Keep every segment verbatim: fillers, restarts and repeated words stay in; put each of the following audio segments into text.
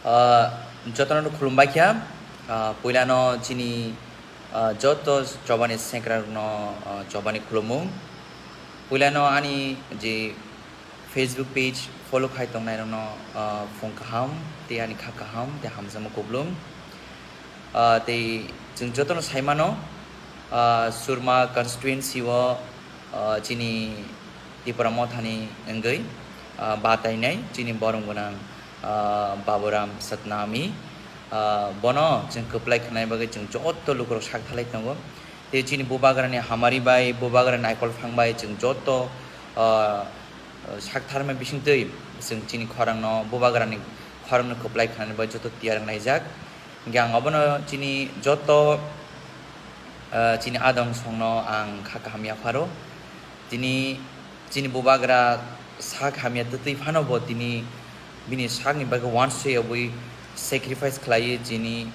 Ah, jotono khulumbai kha. Ah, puilano chini, ah, joto chobani sengkrak no, ah, chobani khulumung. Puilano ani je Facebook page follow khai tongnai rokno, ah, phung kaham, tei ani kha kaham, tei hamjakma kuplung. Ah, tei chwng jotono sai mano, ah, Surma constituency o, ah, chini Tipra Mothani wngwi, ah, batainai chini borong gwnang, ah, Baburam Satnami, ah, bono chwng kwplai khnai bagwi chwng joto lukurok sak thalai tongo. Tei chini bubagrani hamari bai, bubagrani naikol phang bai chwng joto, ah, sak tharma bisingtwi chwng chini khorangno, bubagrani khorangno kwplai khnani bai joto tiyar wngnaijak. Hingke ang obono chini joto, ah, chini adong songno ang kha kaham yapharo. Tini chini bubagra sak hamya twtwi phano bo tini bini sakni bagwi wansoi obwi sacrifice khlaiwi chini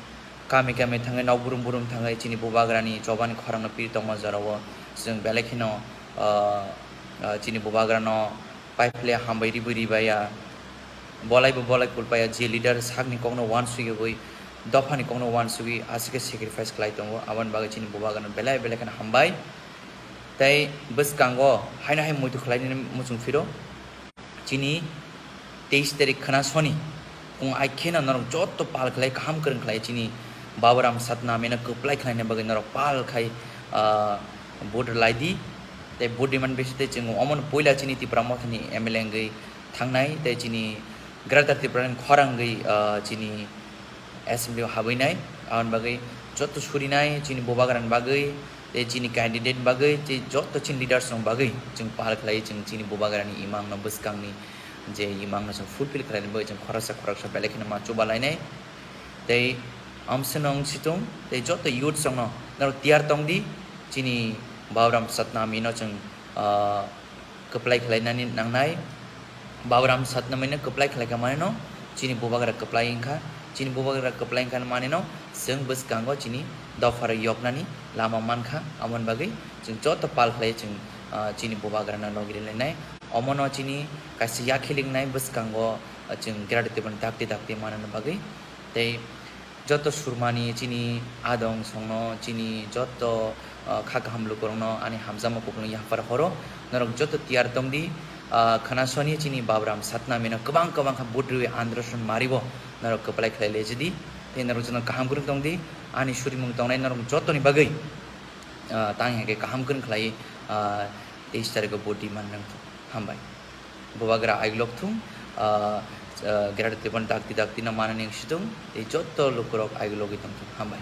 kami kami thangwi nok burum burum thangwi chini bubagrani chobani khorangno piri tongma jorao chwng belai kheno, ah, ah, chini bubagrano paiphile hambai ribwi ribaya. Bolai bo bolai kulpaya, je leader sakni kokno wansugwi, dophani kokno wansugwi aswk khe sacrifice khlai tongo, aboni bagwi chini bubagrano belai belai kheno hambai. Tei bwskango haino hai muitu khlainani muchung phiro chini teis tarik khwna soni kung ai kheno norok joto pal khlai kaham kwrwng khlai chini Baburam Satnamino kwplai khlaina bagwi norok pal khai, ah, vote rwlai di. Tei vote rwmani bisingtwi chwng omono puila chini Tipra Mothani M L A wngwi thangnai tei chini Greater Tripura ni khorang wngwi, ah, chini assembly o habwi nai, aboni bagwi joto surinai chini bubagrani bagwi, tei chini candidate bagwi, tei joto chini leaders rok bagwi chwng pal khlai, chwng chini bubagrani imang no bwskangni je imang no chwng fulfill khlaina bagwi chwng khoroksa khoroksa belai kheno ma chuba lainai. Tei amswk no wng situng, tei joto youth rok no norok tiyar tong di, chini Baburam Satnami no chwng, ah, kwplai khlainani nangnai. Baburam Satnamino kwplai khlaikha manino chini bubagra kwplai wngkha. Chini bubagra kwplai wngkha manino chwng bwskango chini dopharo yoknani lama mankha. Aboni bagwi chwng joto pal khlai chwng, ah, chini bubagrano logi rwlainai. Omono chini kaisa yakhilingnai bwskango, ah, chwng Greater Tripura ni dakti dakti manani bagwi. Tei joto surmani chini adong songno, chini joto, ah, kha kaham lukurokno ani hamjakma kuplung yaphar horo. Norok joto tiyar tong di, ah, khwna soni chini Baburam Satnamino kwbang kwbang kha vote rwi androson maribo norok kwplai khlai lejidi. Tei norok joto kaham kwrwng tong di, ani surimung tongnai norok jotoni bagwi, ah, tang hingke kaham kwrwng khlai, ah, teis tarikho vote di man nang. Hambai. Bubagra aigulok thung, ah, ah, Greater Tripura ni dakti dakti no manani wng situng, tei joto lukurok aigulogwi tongthung. Hambai.